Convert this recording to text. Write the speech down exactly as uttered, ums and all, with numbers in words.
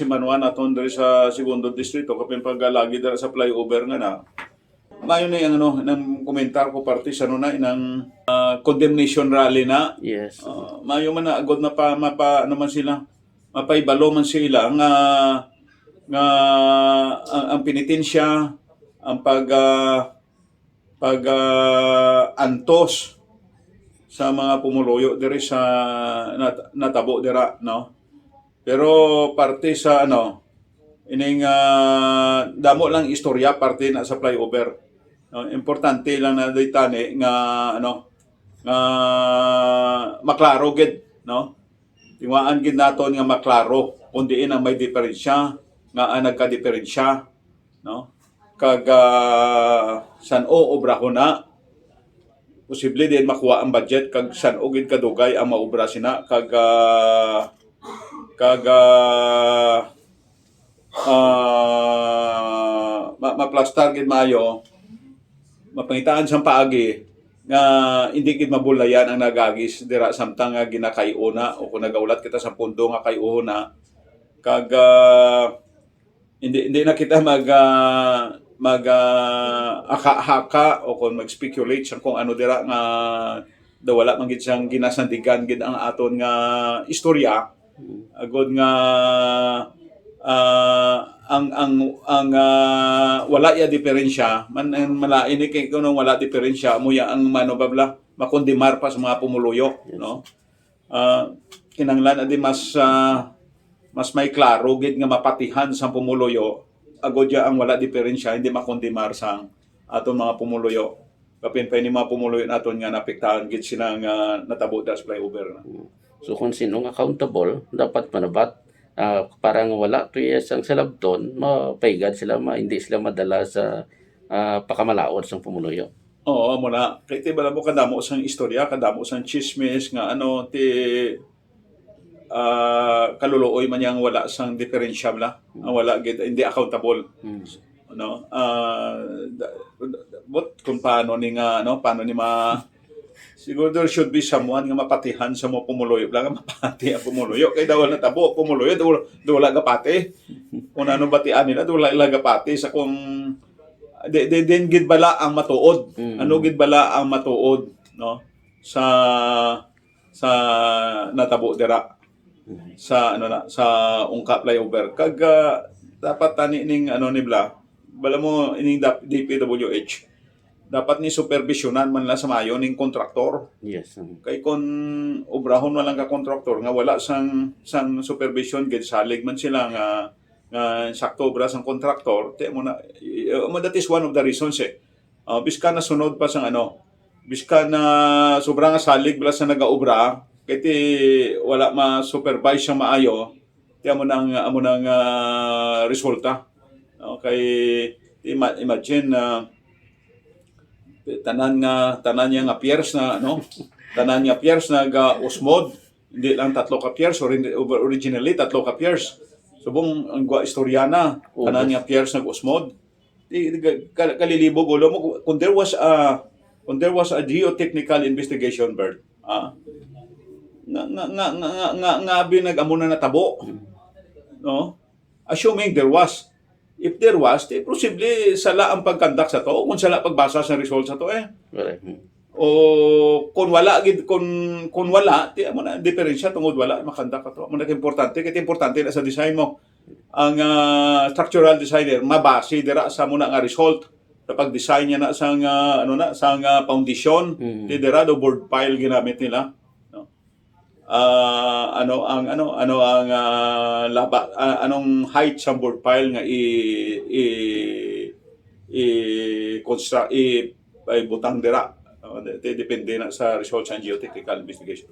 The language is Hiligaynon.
Si Manuan naton diri sa Segundo Distrito, kapin paglalagi dira sa flyover nga na. Mayo na yung ano, nang komentar ko parte sa ano na, inang, ah, condemnation rally na. Yes. Ah, mayo man na, agod na pa, mapa, ano man sila, mapaibalo man sila nga, nga ang, ang penitensya, ang pag, ah, pag, ah, antos sa mga pumuluyo diri sa nat-, natabo dira, no? Pero parte sa, ano, ining, ah, damo lang istorya parte na sa flyover. No? Importante lang na daytani nga, ano, nga maklaro gid, no? Tingwaan gid naton nga maklaro kung diin ang may diferensya, nga ang nagkadiferensya, no? Kag, ah, san-o obrahon na, posible din makuha ang budget, kag san-o gid kadugay ang maobra sina, kag, ah, kag, ah, ah, ma-, maplastar gid maayo, mapangitaan sang paagi nga hindi gid mabulayan ang nagagis dira samtang nga ginakay-o na o kung nagaulat kita sa pundo nga kay-o na. Kag, ah, hindi, hindi na kita mag, ah, mag, ah, haka-haka o kung mag-speculate sa kung ano dira nga daw wala man gid siyang ginasandigan gid ang aton nga istorya. Mm. Agod nga, ah, ang, ang, ang, ah, wala ya diferensya, man, ang malain ni kay kung wala diferensya, mo ya ang mano ba bla, makondemar pa sa mga pumuluyo, yes, no? Ah, kinahanglan adi mas, ah, mas may klaro gid nga mapatihan sa pumuluyo, agod ya ang wala diferensya, hindi makondemar sa aton mga pumuluyo. Kapin pa ini mga pumuluyo naton nga naapektahan gid sila nga natabo das flyover na. So, kung sino nga accountable, dapat manabat, ah, para nga wala to iya sang salabton, mapaigad sila, ma-, hindi sila madala sa, ah, pakamalaod sang pumuluyo. Oo, amo na. Kay ti bala mo kadamo sang istorya, kadamo sang chismis nga ano, ti, ah, kaluluoy man yang wala sang diferensya bala. Ang wala gid, hindi accountable. Hmm. No? Ah, da-, da-, but kung paano ni nga, ano, paano ni ma-, siguro there should be someone nga mapatihan sa mga pumuluyo lang, nga mapati ang pumuluyo. Kay daw natabo, pumuluyo, daw, daw wala gapati. Kung ano batian nila, daw wala ila gapati sa kung, di, di, din gid bala ang matuod. Mm. Ano gid bala ang matuod, no? Sa, sa natabo dira. Sa, ano na, sa Ungka flyover. Kag, ah, dapat tani ning, ano, ni bla, bala mo, ining dap-, D P W H, dapat ni supervisionan man lang sa mayo ning kontraktor. Yes, mm. Kay kon obrahon man lang ka kontraktor nga wala sang, sang supervision, gid salig man sila nga, nga sakto obra sang kontraktor, ti mo na, y-, y-, mo, that is one of the reasons, eh. Ah, biska nasunod pa sang ano, biska na sobra nga salig bala sa nagaobra, kay ti wala ma-supervise sang maayo, ti amo nang, amo nang, ah, resulta. Okay, ima-, imagine na tanan nga, tanan niya nga piers na, ano, tanan nga piers nag-usmod, hindi lang tatlo ka piers, or hindi, originally tatlo ka piers. Subong ang gwa istorya na, tanan nga piers nag-usmod. Di, di, ka-, ka-, kalilibog ulo mo. Kung, kung there was a, kung there was a geotechnical investigation, Bert, ah, nga, nga, nga, nga, nga, nga, nga abi nag-amo na natabo, no? Assuming there was. If there was, di posible sala ang pag-conduct sa to, kung sala pagbasa sa result sa to, eh. Correct. Hmm. O kung wala gid, kung, kung wala, ti amo na diferensya tungod wala makandak ato. Amo na importante, kay importante na sa design mo. Ang, ah, structural designer mabase dira sa muna nga result sa pag-design niya na sa nga, ano na, sa nga foundation. Mm. Ti dira do bored pile ginamit nila, no? Ah, ano ang, ano, ano ang, ah, laba, ah, anong height sa bored pile nga i, i, i construct, i, ay butang dira? No? De-, de-, depende na sa result sa geotechnical investigation.